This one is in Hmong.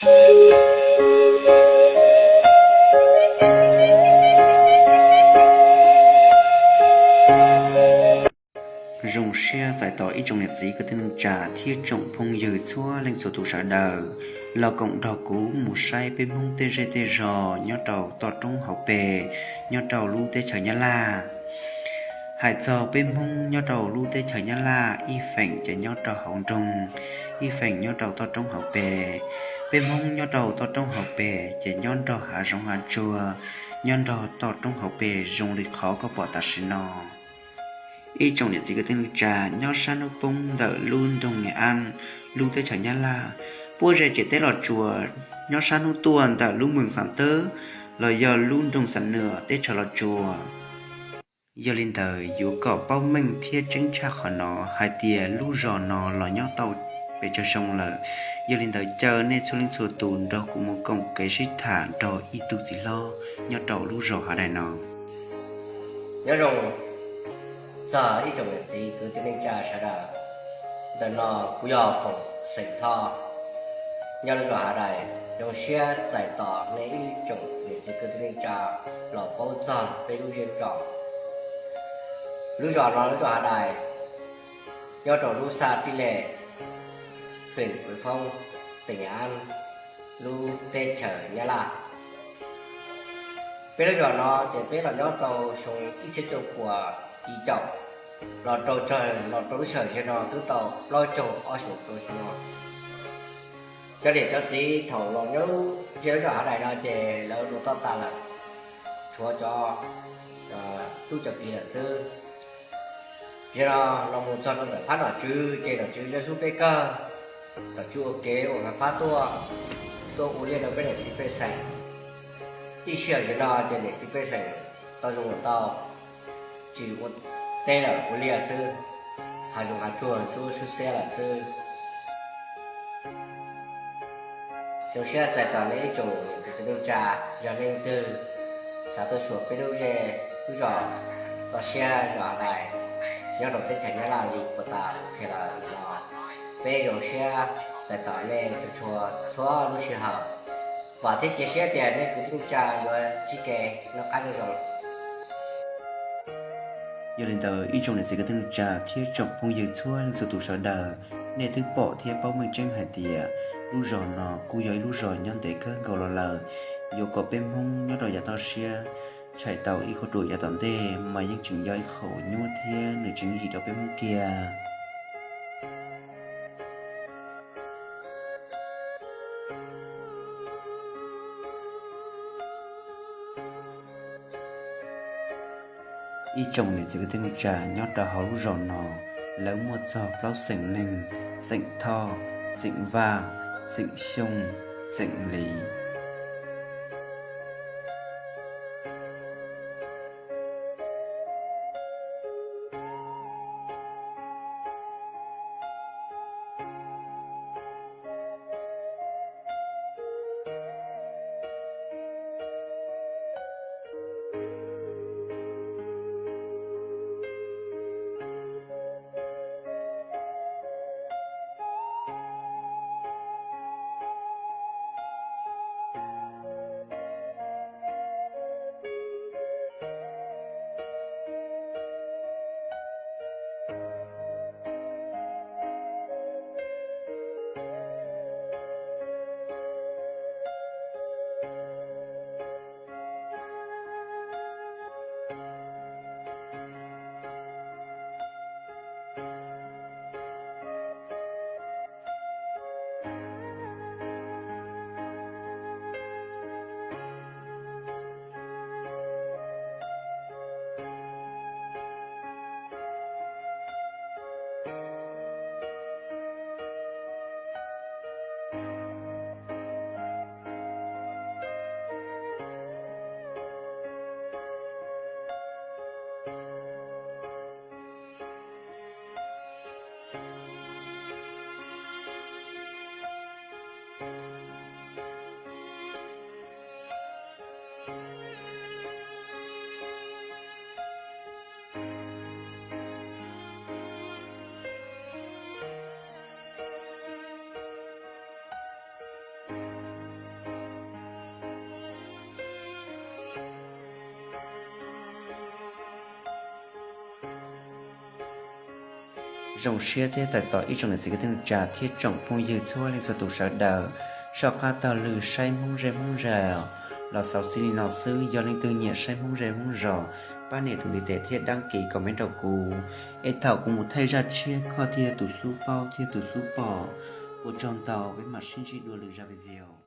Zoo siab txais tos ib tsoom niam txiv kwv tij neej tsa thiab tsoom phooj ywg txhua leej txhua tus sawv daws los koom nrog kuv mus saib peb Hmoob tej zej tej zos nyob rau toj roob hauv pes, nyob rau lub teb chaws Nyab Laj. Hais txog peb Hmoob nyob rau lub teb chaws Nyab Laj, ib feem ces nyob rau hauv nroog, ib feem nyob rau toj roob hauv pes. Peb Hmoob nyob rau toj roob hauv pes ces nyob nrog hav zoov hav tsuag, nyob nrog toj roob hauv pes zoo li qhov koj pom tam sim no. Ib tsoom niam txiv kwv tij neej tsa, nyob sab hnub poob ntawm lub nroog Niam Ab, lub teb chaws Nyab Laj, puab ze tsev teb Los Tsuas, nyob sab hnub tuaj ntawm lub moos Xam Tawb los yog lub nroog Xam Nuam teb chaws Los Tsuas. Yog li ntawd, yuav kom paub meej thiab tseeb tshaj qhov no hais tias lub zos no los nyob tau pes tsawg xyoo lawm. Yog li ntawd, caw nej txhua leej txhua tus nrog kuv mus koom kev sib tham nrog ib tug txiv hlob nyob rau lub zos Hav Daim no. Nyob zoo txog ib tsoom niam txiv kwv tij neej tsa sawv daws, ntawm no kuv yog Foom xeem Thoj, nyob lub zos Hav Daim. Zoo siab txais tos nej ib tsoom niam txiv kwv tij neej tsa los paub txog peb lub zej lub zos. Lub zos no lub zos Hav Daim, nyob rau lub xaj Tij Lej, hwm Kuv Foob, teem Nyab Ab, lub teb chaws Nyab Laj. Peb lub zos no ces peb los nyob tau xyoo ib txhiab cuaj puas yim caum los rau, los rau lub sij hawm no twb tau plaub caug ob xyoos rau xyoo no. Cov niam cov txiv thaum los nyob ze lub zos Hav Daim no ces lawv mus toj tas lawm, tshuav cov tub cov kiv lawm xwb. Ze no los mus txog rau ntawm phab nom tswv ces nom tswv lawv hlub peb kawg. Nom tswv ua kev ua fab tuaj, tuaj ua liaj rau peb niam txiv pej xeem. Ib sij hawm ze no ces niam txiv pej xeem tau zoo tau, tsis ua teb lawm, ua liaj xwb, hav zoov hav tsuag tub xwb xiab lawm xwb. Zoo siab txais tos nej ib tsoom niam txiv kwv tij neej tsa, yog leej twg xav tuaj xyuas peb lub zej lub zos, toj siab zos Hav Daim, nyob rau teb chaws Nyab Laj li puag ta qhia los no, peb zoo siab txais tos nej txhua txhua txhua lub sij hawm. Vam thiab cia siab tias nej kwv tij neej tsa yuav ntsib kev noj qab nyob zoo. Yog li ntawd, ib tsoom niam txiv kwv tij neej tsa thiab tsoom phooj ywg txhua leej txhua tus sawv daws, nej twb pom thiab paub meej tseeb hais tias lub zos no kuj yog ib lub zos nyob ntev kawg nkaus los lawm. Yuav kom peb Hmoob nyob rau yav toj siab tshais tau ib qho ruam yav tom ntej mas yeej tseem yog ib qho nyuaj thiab nws tseem yim rau peb Hmoob kiag. Ib tsoom niam txiv kwv tij neej tsa, nyob rau hauv lub zos no, lawv muaj txog plaub xeem neeg: xeem Thoj, xeem Vaj, xeem Xyooj, xeem Lis. Zoo siab thiab txais tos ib tsoom niam txiv kwv tij neej tsa thiab tsoom phooj ywg txhua leej txhua tus sawv daws soj qab taug lw saib Hmoob zej Hmoob zos los xaus xij li no xwb. Yog leej twg nyiam saib Hmoob zej Hmoob zos, pab nias tus ntiv tes thiab đăng ký comment rau kuv, es thaum kuv mus thaij zaj tshiab koj thiaj yog tus xub paub thiab tus xub pom. Ua tsaug ntau, peb mam sib ntsib dua lwm zaj video.